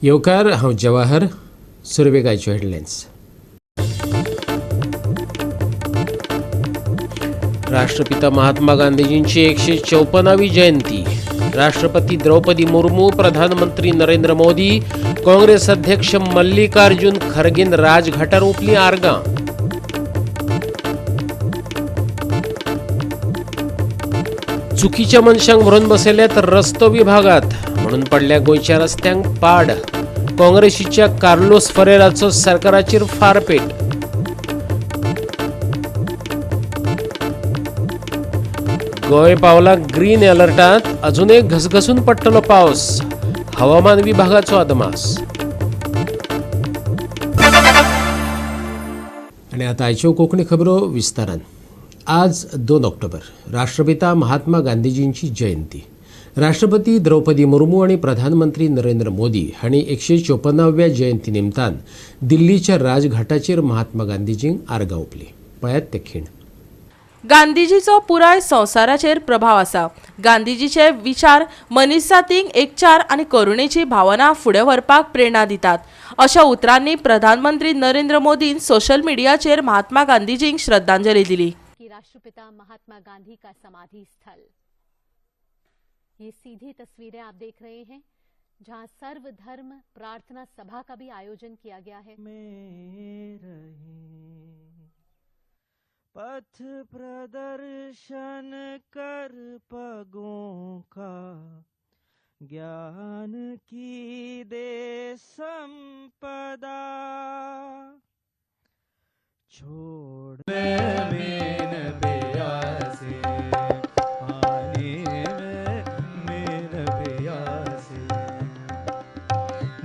येवकार, हांव जवाहर. सुरवेक आयच्यो हेडलायन्स. राष्ट्रपिता महात्मा गांधीजींची 154वी जयंती. राष्ट्रपती द्रौपदी मुर्मू, प्रधानमंत्री नरेंद्र मोदी, काँग्रेस अध्यक्ष मल्लिकार्जुन खरगेन राजघाटार ओंपली आर्गां. चुकीच्या मनशांक व्हरून बसयल्यात रस्तो विभागात म्हणून पडल्या गोंयच्या रस्त्यांक पाड. काँग्रेसीच्या कार्लोस फरेराचो सरकाराचेर फारपेट. गोंय पावला ग्रीन अलर्टात, अजून एक घसघसून पडटलो पावस, हवामान विभागाचो अदमास. आणि आता आयच्यो कोंकणी खबरो विस्तारान. आज 2 ऑक्टोबर, राष्ट्रपिता महात्मा गांधीजींची जयंती. राष्ट्रपती द्रौपदी मुर्मू आणि प्रधानमंत्री नरेंद्र मोदी हांणी 154व्या जयंती निमतान दिल्लीच्या राजघाटाचेर महात्मा गांधीजींक आर्गां ओंपली. पळयात ते खीण. गांधीजीचो पुराय संवसाराचेर प्रभाव आसा. गांधीजीचे विचार मनीसजातीक एकचार आनी करुणेची भावना फुडें व्हरपाक प्रेरणा दितात, अशा उतरांनी प्रधानमंत्री नरेंद्र मोदीन सोशल मिडियाचेर महात्मा गांधीजींक श्रद्धांजली दिली. कि राष्ट्रपिता महात्मा गांधी का समाधि स्थल, ये सीधी तस्वीरें आप देख रहे हैं, जहां सर्वधर्म प्रार्थना सभा का भी आयोजन किया गया है. पथ प्रदर्शन कर पगों का, ज्ञान की दे संपदा, छोड़ मीन प्यासे, पानी में मीन प्यासे,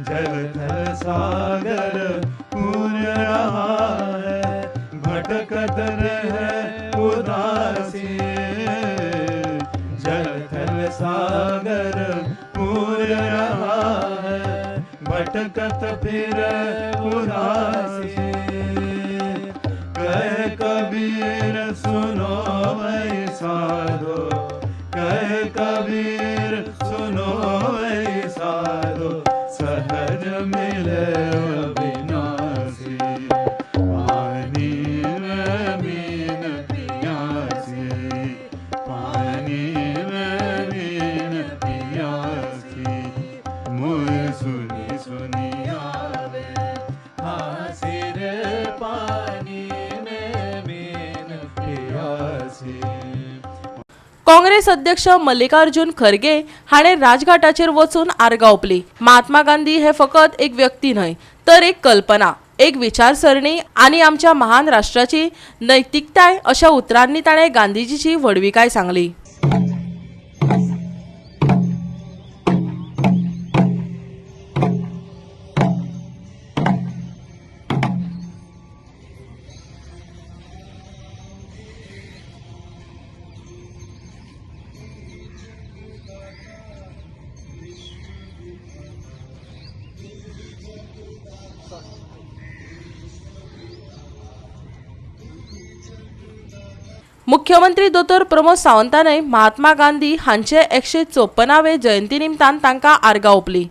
जल थल सागर पूर रहा है, भटकत रहे उदासी, जल थल सागर पूर रहा है, भटकत फिर उदासी, कह कबीर सुनो भाई साधो, कह कबीर सुनो भाई साधो, सहज मिले अविनाशी, पानी में मीन पियासी, पानी में मीन पियासी, मोर सुनी सुनी आवे हासी रे, पानी में मीन पियासी. काँग्रेस अध्यक्ष मल्लिकार्जुन खरगे हाणें राजघाटाचेर वचून आर्गां ओंपली. महात्मा गांधी हे फकत एक व्यक्ती न्हय, तर एक कल्पना, एक विचारसरणी आनी आमच्या महान राष्ट्राची नैतिकताय, अशा उतरांनी ताणें गांधीजीची व्हडविकाय सांगली. मुख्यमंत्री दोतोर प्रमोद सावंतानय महात्मा गांधी हांचे 154वे जयंती निमतान तांकां आर्गां ओंपली.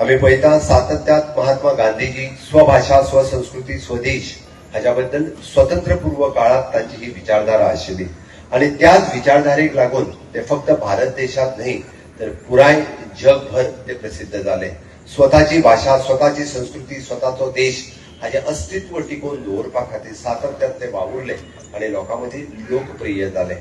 आमी पळयता सातत्यात महात्मा गांधीजी स्वभाषा, स्वसंस्कृती, स्वदेश हाज्या बद्दल स्वतंत्र पूर्व काळात तांची ही विचारधारा आशिल्ली आनी त्याच विचारधारेक लागून ते फक्त भारत देशात न्हय तर पुराय जगभर ते प्रसिद्ध जाले. स्वताची भाषा, स्वताची संस्कृती, स्वताचो देश हाजें अस्तित्व टिकोवन दवरपा खातीर सातत्यात ते वावुरले आनी लोकां मदीं लोकप्रिय जाले.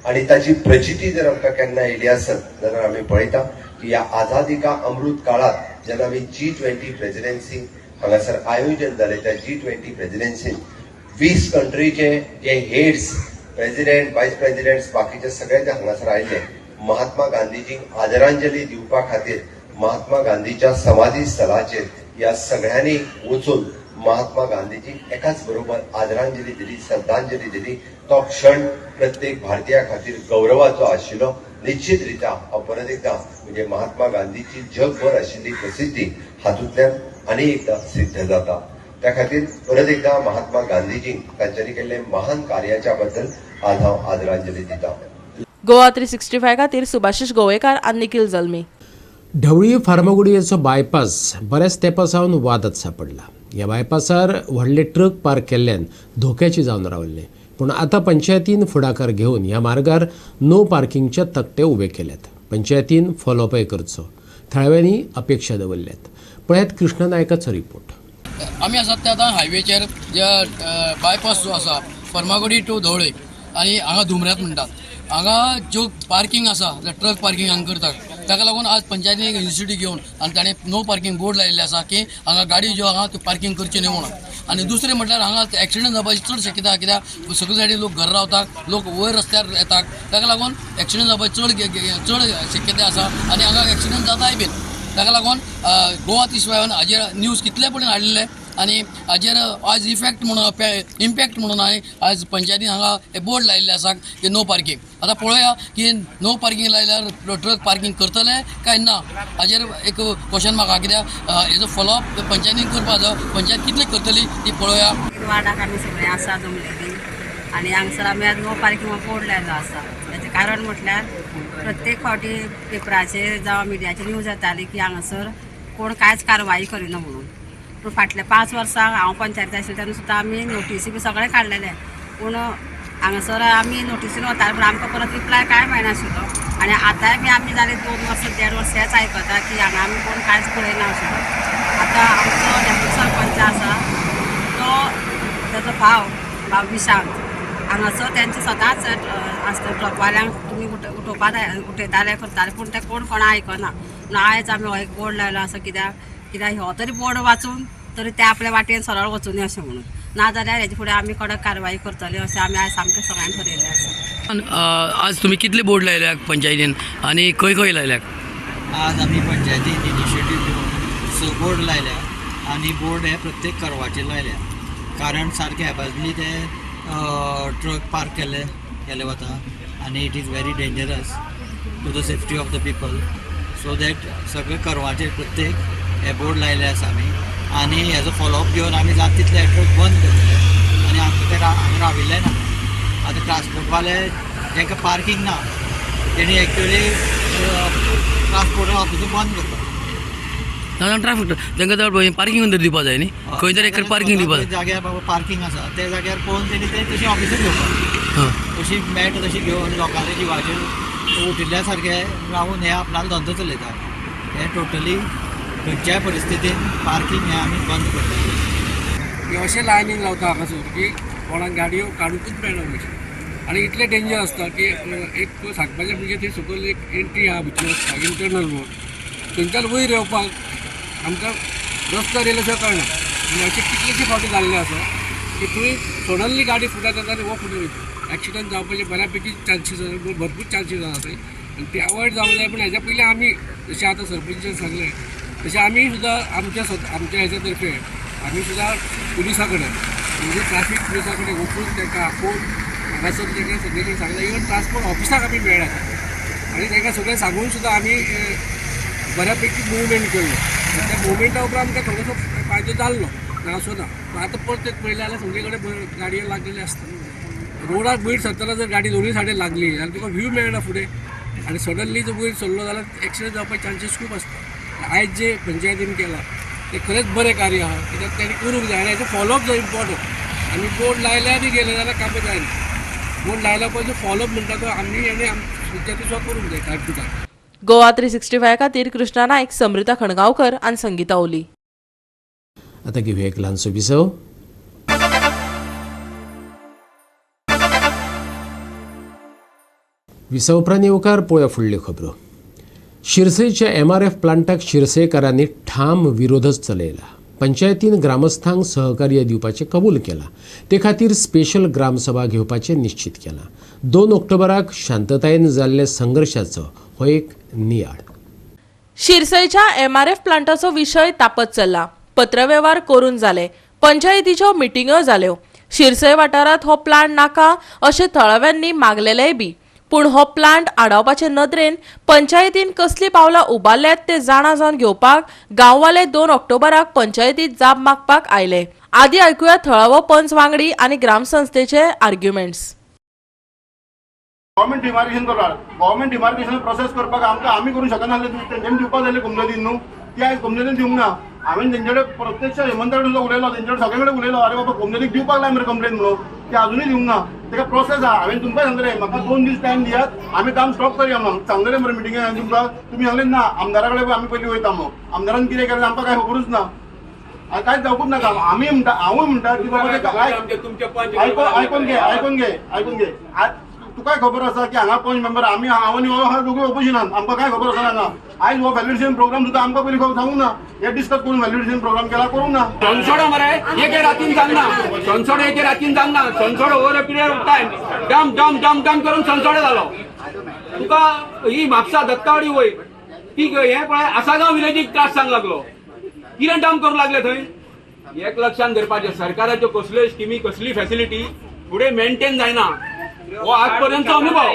आनी ताची प्रचिती जर आमकां केन्ना येयली आसत जाल्यार आमी पळयता की ह्या आझादी का अमृत काळात जेन्ना आमी G20 presidency हांगासर आयोजन जालें, त्या G20 प्रेसिडेन्सीन 20 कंट्रीचे जे हेड्स, प्रेसिडेंट, वायस प्रेसिडेंट्स, बाकीचे सगळे जे हांगासर आयिल्ले, महात्मा गांधीजींक आदरांजली दिवपा खातीर महात्मा गांधीच्या समाधी स्थलाचेर ह्या सगळ्यांनी वचून महात्मा गांधीजींक एकाच बरोबर आदरांजली दिली, श्रद्धांजली दिली. तो क्षण प्रत्येक भारतीया खातीर गौरवाचो आशिल्लो. निश्चित रित्या हांव परत एकदा म्हणजे महात्मा गांधीची जगभर आशिल्ली प्रसिद्धी हातूंतल्यान आनी एकदा सिद्ध जाता. त्या खातीर परत एकदा महात्मा गांधीजींक तांच्यांनी केल्ले महान कार्याच्या बद्दल आज हांव आदरांजली दिता. गोवा 365 खातीर सुभाषिश गोवेकार आनी निखिल जल्मी. ढवळी फार्मागुडयेचो बायपास बऱ्याच तेंपा सावन वादात सापडला. ह्या बायपासार व्हडले ट्रक पार्क केल्ल्यान धोक्याची जावन रावल्ले, पूण आतां पंचायतीन फुडाकार घेवन ह्या मार्गार नो पार्किंगचे तकटे उबे केल्यात. पंचायतीन फॉलोअपय करचो, थळाव्यांनी अपेक्षा दवरल्यात. पळयात कृष्णा नायकाचो रिपोर्ट. आमी आसात ते आतां हायवेचेर, जे बायपास जो आसा फर्मागुडी टू धवळे आनी हांगा धुमऱ्यात म्हणटात, हांगा ज्यो पार्किंग आसा, ट्रक पार्किंग हांगा करतात, ताका लागून आज पंचायतीन एक इनिशिएटीव घेवन आनी ताणें नो पार्किंग बोर्ड लायिल्ले आसा की हांगा गाडी ज्यो आहा त्यो पार्किंग करच्यो न्हय म्हणून. आनी दुसरें म्हटल्यार हांगा एक्सिडंट जावपाची चड शक्यता आहा, कित्याक सगळे सायडीन लोक घर रावतात, लोक वयर रस्त्यार येतात, ताका लागून एक्सिडंट जावपाची चड शक्यता आसा आनी हांगा एक्सिडंट जाताय बीन. ताका लागून गोवा 365 हाजेर न्यूज कितले पसून हाडिल्ले आनी हाजेर आज इफेक्ट म्हणून इम्पॅक्ट म्हणून हांवें आज पंचायतीन हांगा बोर्ड लायिल्ले आसा की नो पार्किंग. आतां पळोवया की नो पार्किंग लायल्यार ट्रक पार्किंग करतले काय ना, हाजेर एक क्वेश्चन मार्क आहा, कित्याक हेजो फॉलोअप पंचायतीन करपा जाय. पंचायत कितले करतली ती पळोवया. वार्डाक आमी सगळे आसा जमलेली आनी हांगसर आमी आज नो पार्किंग हो बोर्ड लायलो आसा. तेचें कारण म्हटल्यार प्रत्येक फावटी पेपराचेर जावं मिडियाचेर न्यूज येताली की हांगासर कोण कांयच कारवाई करिना म्हणून. पूण फाटल्या 5 वर्सां हांव पंचायती आशिल्लें तेन्ना सुद्दां आमी नोटीसी बी सगळें काडलेलें, पूण हांगासर आमी नोटीसीन वताले पूण आमकां परत रिप्लाय कांय मेळनाशिल्लो. आनी आतांय बी आमी जाले 2 वर्सां 1.5 वर्स हेंच आयकता की हांगा आमी कोण कांयच पळयना आशिल्लो. आतां आमचो डेप्युटी सरपंच आसा तो तेजो भाव विशांत हांगासर तेंचे सदांच आसता ट्रकवाल्यांक तुमी उठोवपाक उठयताले करताले, पूण ते कोण कोणा आयकना. म्हणून आयज आमी हो एक बोर्ड लायलो आसा, कित्याक हो तरी बोर्ड वाचून तरी ते आपल्या वाटेन सरळ वचुनी अशें म्हणून, नाजाल्यार हेजे फुडें आमी कडक कारवाई करतले अशें आमी आयज सामकें सगळ्यांनी ठरयल्लें आसा. आज तुमी कितले बोर्ड लायल्यात पंचायतीन आनी खंय खंय लायल्यात? आज आमी पंचायतीन इनिशिएटीव घेवन 6 बोर्ड लायल्या आनी बोर्ड हे प्रत्येक कर्वाचेर लायल्या, कारण सारके एबाजली ते ट्रक पार्क केले वता आनी it is very dangerous to the safety of the people, so that सगळे कर्वाचेर प्रत्येक हे बोर्ड लायले आसा आमी आनी हेजो फॉलोअप घेवन आमी जाता तितले ट्रक बंद करतले आनी आमकां ते हांगा राविल्ले ना. आतां ट्रान्सपोर्टवाले जांकां पार्किंग ना तेणी एक्चुअली ट्रान्सपोर्ट ऑफिसूय बंद करता. ना ट्राफीक तांकां तर पार्किंग तरी दिवपा जाय न्ही, खंय तरी एक पार्किंग दिवपा जाय. जाग्यार बाबा पार्किंग आसा त्या जाग्यार पळोवन तेणी ते तशी ऑफिसूच घेवपाक, तशी मॅट तशी घेवन लोकांच्या जिवाचेर उठिल्ल्या सारके रावून हे आपणालो धंदो चलयता. हे टोटली खंयच्याय परिस्थितीन पार्किंग हें आमी बंद करतले. अशें लायनीन रावता हांगासर की कोणाक गाडयो काडुंकूच मेळना अशें, आनी इतलें डेंजर आसता की एक सांगपाचें म्हणजे थंय सकयल एक एंट्री आहा भितर आसता इंटरनल रोड, थंयच्यान वयर येवपाक आमकां रस्त्यार येयले अशें कळना. आनी अशें कितलेशे फावटी जाल्लें आसा की थंय सडनली गाडी फुडें जाता आनी हो फुडें वयता, एक्सिडंट जावपाचे बऱ्या पैकी चान्सीस आसा, भरपूर चान्सीस आसा थंय आनी ते अवॉयड जावंक जाय. पूण हेज्या पयलीं आमी जशें आतां सरपंचान सांगलें तशें आमी सुद्दां आमच्या हेच्या तर्फे आमी सुद्दां पुलिसा कडेन म्हणजे ट्राफीक पुलिसा कडेन वचून तांकां आपोवन हांगासर तांकां सगळे कडेन सांगलें. इवन ट्रान्सपोर्ट ऑफिसाक आमी मेळ्ळा आनी तांकां सगळें सांगून सुद्दां आमी बऱ्या पैकी मुवमेंट केल्लो. त्या मुवमेंटा उपरांत आमकां थोडोसो फायदो जाल्लो ना असो ना, पूण आतां परत एक पळयलें जाल्यार सगळे कडेन गाडयो लागलेल्यो आसता. रोडाक वयर सरतना जर गाडी दोनूय सायडीन लागली जाल्यार तुका व्यू मेळना फुडें आनी सडनली जर वयर सरलो जाल्यार एक्सिडंट जावपाचे चान्सीस खूब आसता. आयज जे पंचायतीन केलां तें खरेंच बरें कार्य आहा, कित्याक ताणें करूंक जाय आनी हेचो फॉलोअप जो इम्पॉर्टंट. आमी बोर्ड लायले आनी गेले जाल्यार कामां जायना, बोर्ड लायल्या पळय जो फॉलोअप म्हणटा तो आमी आनी पंचायती सुद्दां करूंक जाय टायम टू टायम. गोवा 365 खातीर कृष्णा नायक, समृता खणगांवकर आनी संगीता ओली. आतां घेवया एक ल्हानसो विसव. विसव उपरांत येवकार पळोवया फुडल्यो खबरो. शिरसयच्या MRF प्लांटाक शिरसयकारांनी ठाम विरोधच चलयला. पंचायतीन ग्रामस्थांक सहकार्य दिवपाचें कबूल केलां, ते खातीर स्पेशल ग्रामसभा घेवपाचें निश्चित केलां. 2 ऑक्टोबराक शांततायेन जाल्ल्या संघर्शाचो हो एक नियाळ. शिरसयच्या MRF प्लांटाचो विशय तापत चल्ला. पत्रवेव्हार करून जाले, पंचायतीच्यो मिटिंग्यो जाल्यो. शिरसय वाठारांत हो प्लांट नाका अशें थळाव्यांनी मागलेलेय बी, पूण हो प्लांट आडावपाचे नदरेन पंचायतीन कसलीं पावलां उबारल्यात ते जाणा जावन घेवपाक गांववाले 2 ऑक्टोबराक पंचायतीत जाप मागपाक आयले. आदी आयकुया थळावो पंच वांगडी आनी ग्रामसंस्थेचे आर्ग्युमेंट्स. गव्हर्मेंट डिमार्केशन करता, गव्हर्मेंट डिमार्केशन प्रोसेस करपाक आमकां आमी करूंक शकना जाल्यार तेंच्यांनी दिवपाक जाय कोमजातीन न्हू. ती आयज कोमजातीन दिवंक ना. हांवें तेंचे कडेन प्रत्यक्ष हेमंत कडेन सुद्दां उलयलो, तेंचे कडेन सगळे कडेन उलयलो, अरे बाबा कोमजातीक दिवपाक लाय मरे कंप्लेन म्हणून, ती अजुनूय दिवंक ना. तेका प्रोसेस आहा. हांवें तुमकां सांगलें म्हाका 2 दीस टायम दियात, आमी काम स्टॉप करया म्हणून सांगलें मरे मिटिंगेक. हांवें तुमकां, तुमी सांगलें ना आमदारा कडेन आमी पयलीं वयता म्हणून. आमदारान कितें केलें आमकां कांय खबरूच ना, कांयच जावपूच नाका. आमी म्हणटा, हांवूय म्हणटा की बाबा आयकून घे, आयकून घे, आयकून घे. तुकाय खबर आसा की हांगा पंच मेंबर आमी, हांव आनी हो दोगूय ऑपोजिशनान, आमकां कांय खबर आसना हांगा. आयज हो व्हॅलिडेशन प्रोग्राम सुद्दां आमकां पयलीं खबर सांगूंक ना. हे डिस्कस करून व्हॅलिडेशन प्रोग्राम केला, करूंक ना. सोनसोडो मरे एके रातीन जालना, सोनसोडो एके रातीन जालना. Sonsodo over a period of time dump dump dump dump करून सोनसोडो जालो. तुका ही म्हापसा दत्तावाडी वय ती हें पळय आसागांव विलेजीक त्रास सांग लागलो, कितें डंप करूंक लागले थंय. एक लक्षान धरपाचें, सरकाराच्यो कसल्यो स्किमी कसली फॅसिलिटी फुडें मेंटेन जायना, हो आजपर्यंत अनुभव.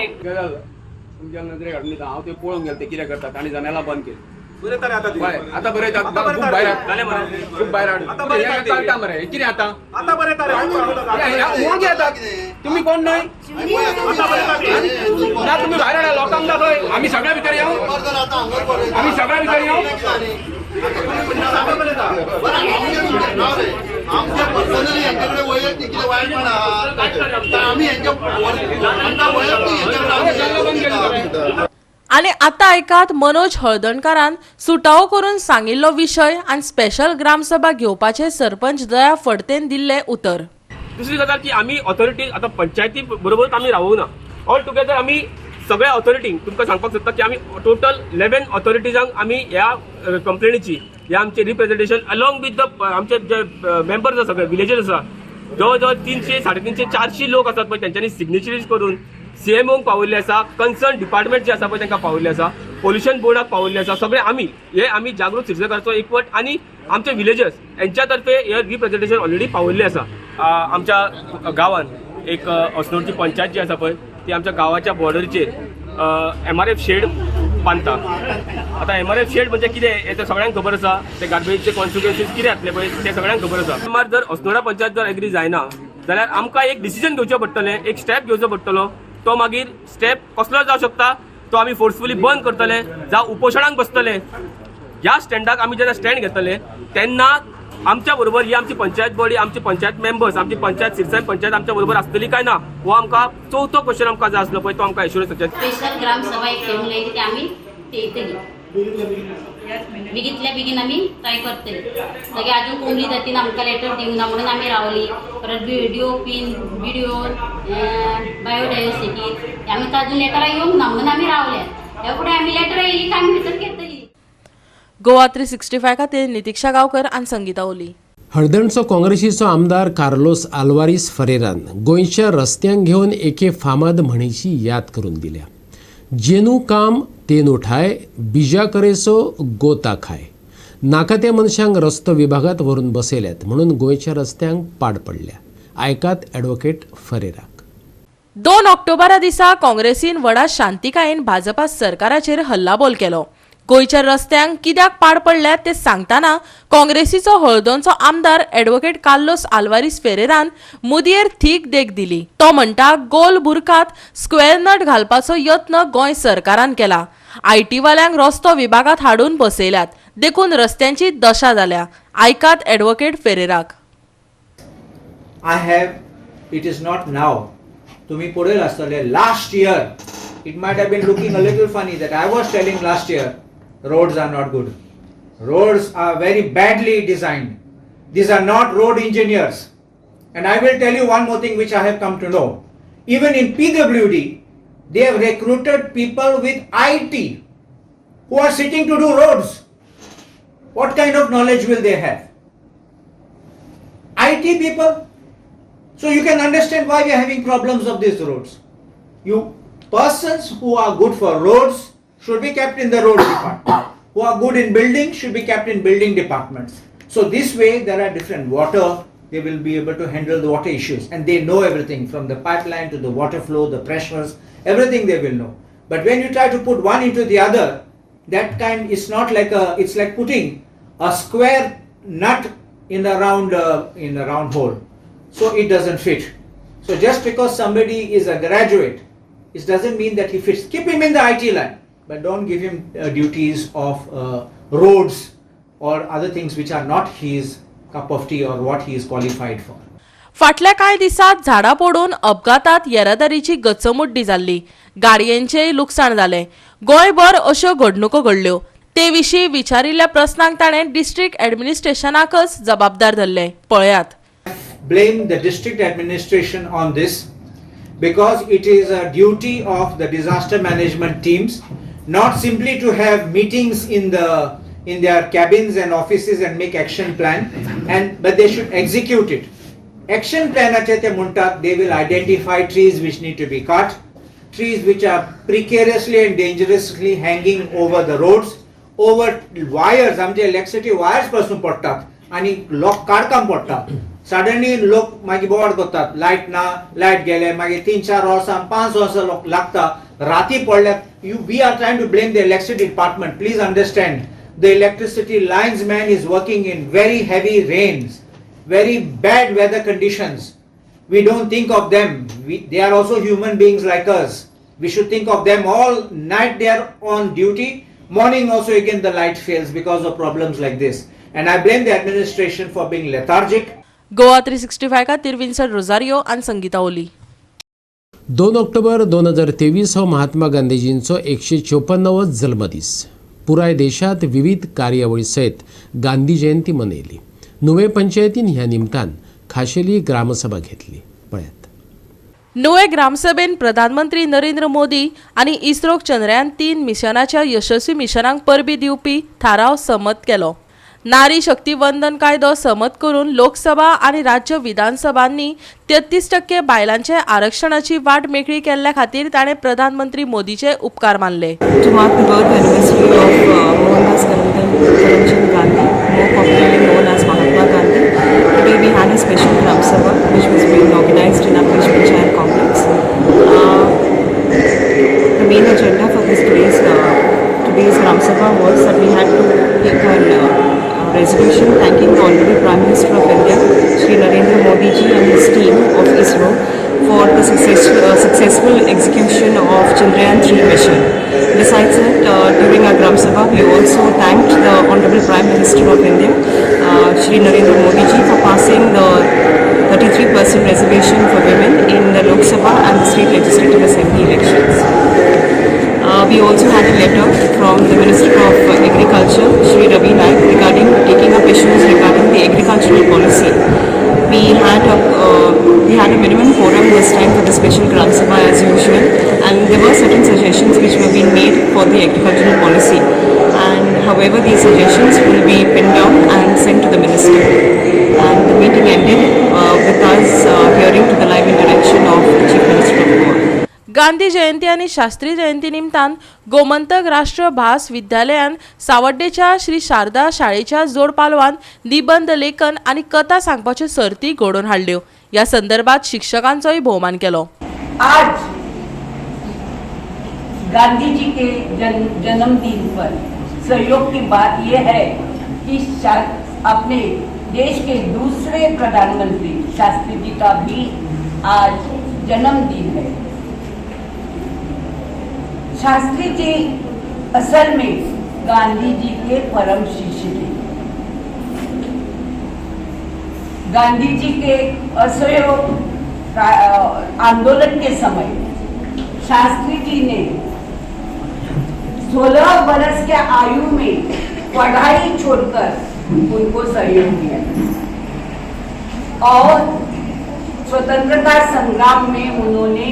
तुमच्या नजरेक हाडून दिता हांव, ते पळोवंक गेले ते कितें करता, तांणी जनेलां बंद केली. आतां बरें, खूब भायर खूब भायर चलता मरे. कितें आतां कोण घेता तुमी, कोण न्हय ना, तुमी भायर हाडा लोकांक दाखय. आमी सगळ्या भितर येवं, आमी सगळ्या भितर येवं. आनी आतां आयकात मनोज हळदणकारान सुटावो करून सांगिल्लो विशय आनी स्पेशल ग्रामसभा घेवपाचे सरपंच दया फडतेन दिल्लें उतर. दुसरी गजाल की आमी ऑथॉरिटी आतां पंचायती बरोबरूच आमी रावूंक ना, ऑल टुगेदर आमी सगळ्या ऑथॉरिटींक तुमकां सांगपाक सोदता की आमी टोटल 11 ऑथॉरिटीजांक आमी ह्या कंप्लेनीची ह्या आमचे रिप्रेझेंटेशन अलॉंग विथ the आमचे जे मेंबर्स आसा सगळे विलेजर्स आसा, जवळ जवळ 300 350 400 लोक आसात पळय, तेंच्यांनी सिग्नेचरीज करून सीएमओक पावयल्ले आसा, कन्सर्न डिपार्टमेंट जे आसा पळय तांकां पावयल्ले आसा, पोल्युशन बोर्डाक पावयल्ले आसा. सगळे आमी हे आमी जागृत सिटीजनाचो एकवट आनी आमचे विलेजर्स हेंच्या तर्फे हे रिप्रेझेंटेशन ऑलरेडी पावयल्ले आसा. आमच्या गांवान एक अस्नोडची पंचायत जी आसा पळय ती आमच्या गांवाच्या बॉर्डरीचेर MRF shade बांदता. आतां MRF shade म्हणजे कितें हें तर सगळ्यांक खबर आसा, ते गार्बेजचे कॉन्सिक्वन्सीस कितें जातले पळय ते सगळ्यांक खबर आसा. सुमार जर अस्नोडा पंचायत जर एग्री जायना जाल्यार आमकां एक डिसिजन घेवचें पडटलें, एक स्टेप घेवचो पडटलो. तो मागीर स्टेप कसलो जावं शकता, तो आमी फोर्सफुली बंद करतले जावं उपोशणाक बसतले. ह्या स्टँडाक आमी जेन्ना स्टँड घेतले तेन्ना आमच्या बरोबर ही आमची पंचायत बॉडी, आमची पंचायत मेंबर्स, आमची पंचायत सिरसाय पंचायत आमच्या बरोबर आसतली काय ना, हो आमकां चवथो क्वेश्चन आमकां जाय आसलो पळय, तो आमकां एश्युरन्स. स्पेशल ग्रामसभा एक घेवन ती आमी येतली बेगीतल्या बेगीन आमी ट्राय करतली. मागीर अजून कोंबली जातीन आमकां लेटर दिवना म्हणून आमी रावली. परत बीडीओ पीन बीडीओ बायोडायवर्सिटी आमी अजून लेटरां येवंक ना म्हणून आमी रावल्या. ह्या फुडें आमी लेटरां येयली की आमी भितर घेतली. गोवा 365 खातीर नितिक्षा गांवकर आनी संगीता ओली. हळदणचो काँग्रेसीचो आमदार कार्लोस आल्वारीस फरेरान गोंयच्या रस्त्यांक घेवन एके फामाद म्हणीची याद करून दिल्या. जेनू काम तेनू ठाय, बिजा करेसो गोता खाय. नाका त्या मनशांक रस्तो विभागात व्हरून बसयल्यात म्हणून गोंयच्या रस्त्यांक पाड पडल्या. आयकात ॲडव्होकेट फरेराक. 2 ऑक्टोबरा दिसा काँग्रेसीन व्हडा शांतिकायेन भाजपा सरकाराचेर हल्लाबोल केलो. गोंयच्या रस्त्यांक कित्याक पाड पडल्यात ते सांगतना काँग्रेसीचो हळदोणचो आमदार ॲडव्होकेट कार्लोस आल्वारीस फेरेरान मुदयेर थीक देख दिली. तो म्हणटा गोल बुरकात स्क्वेअर नट घालपाचो यत्न गोंय सरकारान केला. IT वाल्यांक रस्तो विभागात हाडून बसयल्यात देखून रस्त्यांची दशा जाल्या. आयकात advocate फेरेराक. I have, it is not now, तुम्ही पळयल आसतले last year it might have been looking a little funny that I was telling last year roads are not good. Roads are very badly designed. These are not road engineers. And I will tell you one more thing which I have come to know. Even in PWD, they have recruited people with IT who are sitting to do roads. What kind of knowledge will they have? IT people. So you can understand why we are having problems of these roads. You persons who are good for roads should be kept in the road department. Who are good in building should be kept in building departments. So this way there are different water, they will be able to handle the water issues and they know everything from the pipeline to the water flow, the pressures, everything they will know. But when you try to put one into the other, that kind is not like a, it's like putting a square nut in a round hole. So it doesn't fit. So just because somebody is a graduate It doesn't mean that he fits. Keep him in the IT line, but don't give him duties of roads or other things which are not his cup of tea or what he is qualified for. फाटल्या कांय दिसांत झाडां पडून अपघातात येरादारीची गचमुड्डी जाल्ली, गाडयेंचेय लुकसाण जालें. गोंयभर अश्यो घडणुको घडल्यो. ते विशीं विचारिल्ल्या प्रस्नांक ताणें डिस्ट्रिक्ट ॲडमिनिस्ट्रेशनाकच जबाबदार धरले. पळयात. Blame the district administration on this because it is a duty of the disaster management teams not simply to have meetings in their cabins and offices and make action plan and but they should execute it. Action planaचे ते म्हणटात, they will identify trees which need to be cut, trees which are precariously and dangerously hanging over the roads, over wires. आमचे electricity wires पासून पडटात आनी लोक काडकाम पडटा. Suddenly लोक मागीर बोवाळ करतात, लायट ना, लायट गेले. मागीर 3-4 वर्सां, 5 वर्सां लोक लागता, राती पडल्यात. You we are trying to blame the electricity department. Please understand, the electricity lines man is working in very heavy rains, very bad weather conditions. We don't think of them. They are also human beings like us. We should think of them. All night they are on duty. Morning also again the light fails because of problems like this. And I blame the administration for being lethargic. Goa 365 खातीर Vinson Rosario आनी संगीता ओली. 2 ऑक्टोबर 2023 हो महात्मा गांधीजींचो 154वो जल्मदीस. पुराय देशात विविध कार्यावळी सयत गांधी जयंती मनयली. नुवें पंचायतीन ह्या निमतान खाशेली ग्रामसभा घेतली. पळयात. नुवें ग्रामसभेन प्रधानमंत्री नरेंद्र मोदी आनी इस्रोक चंद्रयान 3 मिशनाच्या यशस्वी मिशनाक परबी दिवपी थाराव संमत केलो. नारी शक्ती वंदन कायदो संमत करून लोकसभा आनी राज्य विधानसभांनी 33% बायलांचे आरक्षणाची वाट मेकळी केल्ल्या खातीर ताणें प्रधानमंत्री मोदीचे उपकार मानले. To mark the birth anniversary of Mohandas Karamchand Gandhi, more popularly known as Mahatma Gandhi, today we had a special Gram Sabha which was being organized in our Village Panchayat complex. The main agenda for this today's Gram Sabha was that we had to take a resolution thanking the Honorable Prime Minister of India, Shri Narendra Modi ji, and his team of ISRO for the successful execution of Chandrayaan 3 mission. Besides that, during our Gram Sabha, we also thanked the Honorable Prime Minister of India, Shri Narendra Modi ji, for passing the 33% reservation for women in the Lok Sabha and the State Legislative Assembly elections. We also had a letter from the Minister of Agriculture, Shri Ravi Naik, regarding taking up issues regarding the agricultural policy. We had a minimum quorum this time for the special Gram Sabha as usual, and there were certain suggestions which were being made for the agricultural policy. And however, these suggestions will be pinned down and sent to the minister. And the meeting ended with us hearing to the live interaction of the Chief Minister of Goa. Gandhi जयंती आनी शास्त्री जयंती निमतान गोमंतक राष्ट्र भास विद्यालयान सावड्डेच्या श्री शारदा शाळेच्या जोड पालवान निबंद लेखन आनी कथा सांगपाच्यो सर्ती घडोवन हाडल्यो. ह्या संदर्भात शिक्षकांचोय भोवमान केलो. आज गांधी जी के जन्मदिन पर संयोग की बात यह है कि अपने देश के दूसरे प्रधानमंत्री शास्त्री जी का भी आज जन्मदिन है. शास्त्री जी असल में गांधी जी के परम शिष्य थे. गांधी जी के असहयोग आंदोलन के समय शास्त्री जी ने 16 बरस के आयु में पढ़ाई छोड़कर उनको सहयोग दिया और स्वतंत्रता संग्राम में उन्होंने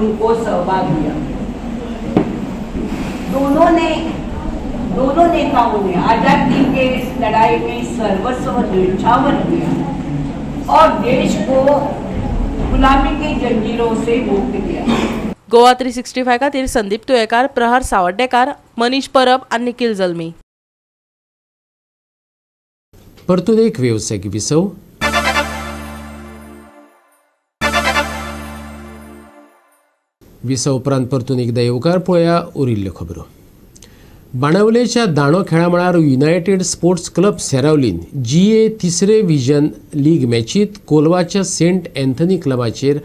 उनको सहभाग दिया. दोनों नेताओं ने आजादी के लड़ाई में सर्वस्व न्यौछावर किया और देश को गुलामी की जंजीरों से मुक्त किया. गोवा 365 खातीर संदीप तुयेकार, प्रहार सावड्डेकार, मनीष परब आनी निखिल जल्मी. परतून एक वेवसायीक विसव. विसव उपरांत परतून एकदा येवकार. पळया उरिल्ल्यो खबरो. बाणावलेच्या दांडो खेळा मळार युनायटेड स्पोर्ट्स क्लब सेरावलीन जीए तिसरे विजन लीग मॅचीत कोलवाच्या सेंट अँथनी क्लबाचेर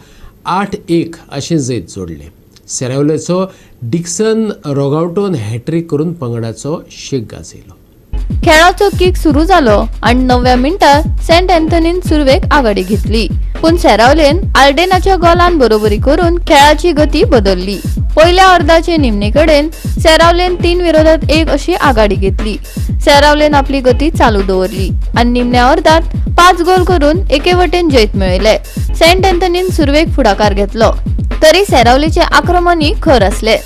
8-1 अशें जैत जोडलें. सेरावलेचो डिक्सन रोगावटोन हॅट्रीक करून पंगडाचो शेक गाजयलो. खेळाचो किक सुरू जालो आनी 9व्या मिनटार सेंट अँथनीन सुरवेक आघाडी घेतली, पूण सेरावलेन आल्डेनाच्या गोलान बरोबरी करून खेळाची गती बदलली. पयल्या अर्दाचे निमणे कडेन सेरावलेन 3-1 अशी आघाडी घेतली. सेरावलेन आपली गती चालू दवरली आनी निमण्या अर्दात 5 गोल करून एके वटेन जैत मेळयले. सेंट अँथनीन सुरवेक फुडाकार घेतलो तरी सेरावलेचे आक्रमणय खर आसले.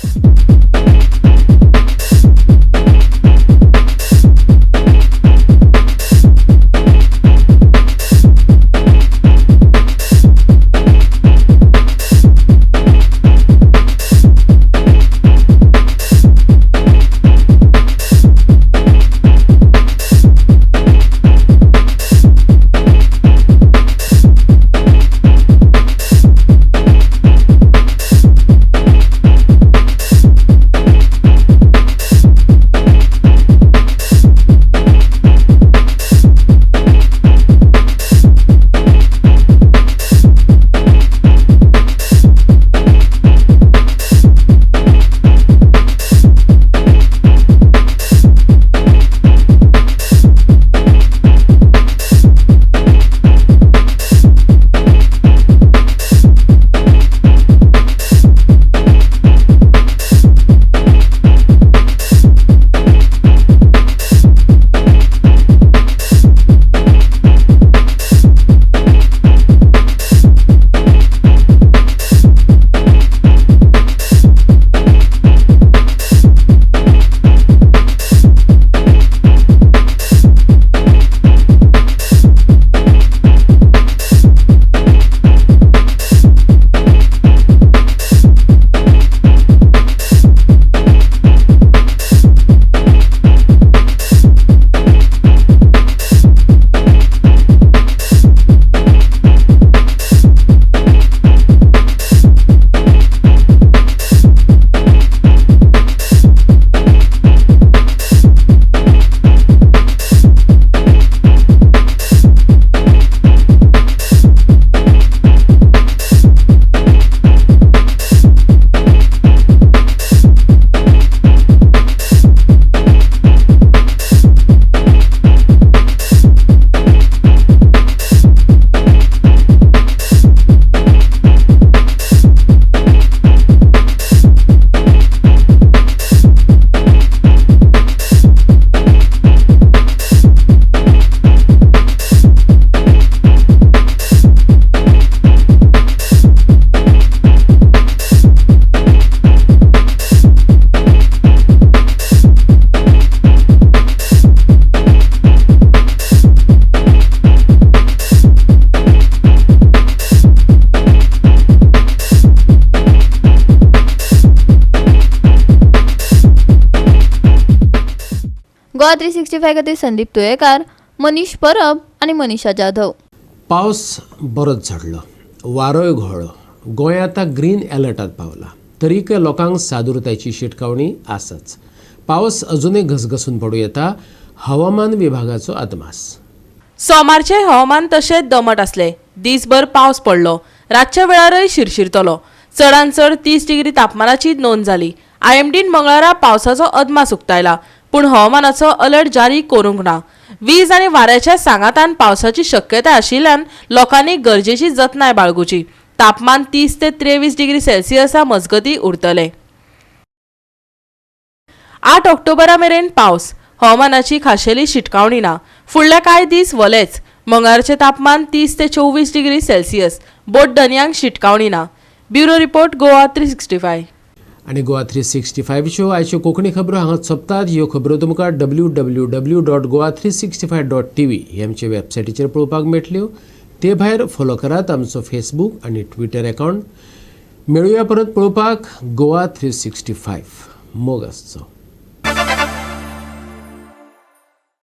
गोवा 365 खातीर संदीप तुयेकार, मनीष परब आनी मनीषा जाधव. पावस बरोच झडलो, वारोय घोळ्ळो. गोंय आतां ग्रीन अलर्टात पावला, तरीकय लोकांक सादुरतायची शिटकावणी आसाच. पावस अजुनय घसघसून पडूं येता, हवामान विभागाचो अदमास. सोमारचें हवामान तशेंच दमट आसलें. दीसभर पावस पडलो, रातच्या वेळारय शिरशिरतलो. चडान चड 30 डिग्री तापमानाची नोंद जाली. आयएमडीन मंगळारा पावसाचो अदमास उक्तायला, पूण हवामानाचो अलर्ट जारी करूंक ना. वीज आनी वाऱ्याच्या सांगातान पावसाची शक्यताय आशिल्ल्यान लोकांनी गरजेची जतनाय बाळगुची. तापमान 30 ते 23 डिग्री सेल्सियसा मजगती उरतले. 8 ऑक्टोबरा मेरेन पावस. हवामानाची खाशेली शिटकावणी ना. फुडल्या कांय दीस वलेच. मंगळारचें तापमान 30 ते 24 डिग्री सेल्सियस. बोट दनयांक शिटकावणी ना. Bureau report, Goa 365. आनी गोवा 365च्यो आयच्यो कोंकणी खबरो हांगा सोंपतात. ह्यो खबरो तुमकां www.goa365.tv हे आमचे वेबसायटीचेर पळोवपाक मेळटल्यो. ते भायर फॉलो करात आमचो फेसबूक आनी ट्विटर अकावंट. मेळुया परत पळोवपाक गोवा 365. मोग आसचो.